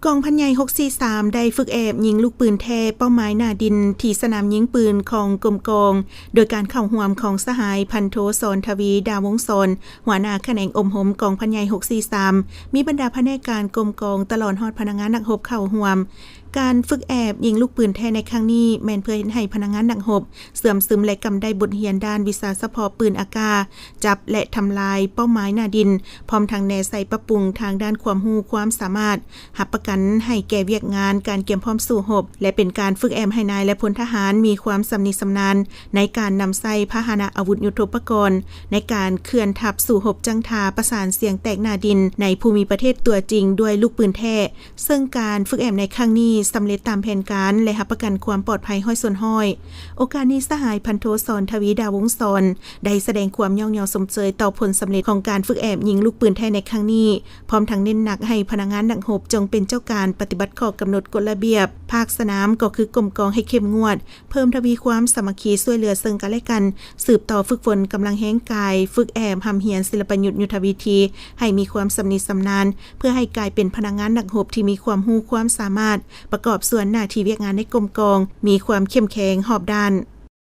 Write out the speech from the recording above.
ກອງພັນໃຫຍ່ຫົກສີ່ສາມ ໄດ້ຝຶກແອບຍິງລູກປືນແທ້ເປົ້າໝາຍໜ້າດິນ ທີ່ສະໜາມຍິງປືນຂອງກົມກອງ ໂດຍການເຂົ້າຮ່ວມຂອງສະຫາຍພັນໂທ ສອນທະວີ ດາວົງສອນ ຫົວໜ້າຂະແໜງອົບຮົມກອງພັນໃຫຍ່ຫົກສີ່ສາມ ມີບັນດາພະແນກການກົມກອງ ຕະຫຼອດຮອດພະນັກງານນັກຮົບເຂົ້າຮ່ວມ. ການຝຶກແອບຍິງລູກປືນແທ້ໃນຄັ້ງນີ້ ແມ່ນເພື່ອເຮັດໃຫ້ພະນັກງານນັກຮົບເຊື່ອມຊຶມ ແລະ ກຳໄດ້ບົດຮຽນດ້ານວິຊາສະເພາະປືນອາກາດ, ຈັບ ແລະ ທຳລາຍເປົ້າໝາຍໜ້າດິນ, ພ້ອມທັງແນໃສ່ປັບປຸງທາງດ້ານຄວາມຮູ້ຄວາມສາມາດ, ຮັບປະກັນໃຫ້ແກ່ວຽກງານການກຽມພ້ອມສູ້ຮົບ ແລະ ເປັນການຝຶກແອບໃຫ້ນາຍ ແລະ ພົນທະຫານມີຄວາມຊຳນິຊຳນານໃນການນຳໃຊ້ພາຫະນະອາວຸດຍຸດໂທປະກອນ, ໃນການເຄື່ອນທັບສູ້ຮົບຈັ້ງທ່າປະສານສຽງແຕກໜ້າດິນໃນພູມິປະເທດຕົວຈິງດ້ວຍລູກປືນແທ້. ເຊິ່ງການຝຶກແອບໃນຄັ້ງນີ້ສຳເລັດຕາມແຜນການ ແລະ ຮັບປະກັນຄວາມປອດໄພຮ້ອຍສ່ວນຮ້ອຍ. ໂອກາດນີ້ ສະຫາຍພັນໂທ ສອນທະວີ ດາວົງສອນ ໄດ້ສະແດງຄວາມຍ້ອງຍໍຊົມເຊີຍຕໍ່ຜົນສຳເລັດຂອງການຝຶກແອບຍິງລູກປືນແທ້ໃນຄັ້ງນີ້, ພ້ອມທັງເນັ້ນໜັກໃຫ້ພະນັກງານນັກຮົບຈົ່ງເປັນເຈົ້າການປະຕິບັດຂໍ້ກຳນົດກົດລະບຽບພາກສະໜາມ ກໍຄືກົມກອງໃຫ້ເຂັ້ມງວດ, ເພີ່ມທະວີຄວາມສາມັກຄີຊ່ວຍເຫຼືອເຊິ່ງກັນ ແລະ ກັນ, ສືບຕໍ່ຝຶກຝົນກຳລັງແຮງກາຍ, ຝຶກແອບຮ່ຳຮຽນສິລະປະຍຸດຍຸດທະວິທີໃຫ້ມີຄວາມຊຳນິຊຳນານ, ເພື່ອໃຫ້ກາຍເປັນພະນັກງານນັກຮົບທີ່ມີຄວາມຮູ້ຄວາມສາມາດ, ປະກອບສ່ວນໜ້າທີ່ວຽກງານໃນກົມກອງ, ມີຄວາມເຂັ້ມແຂງຮອບດ້ານ.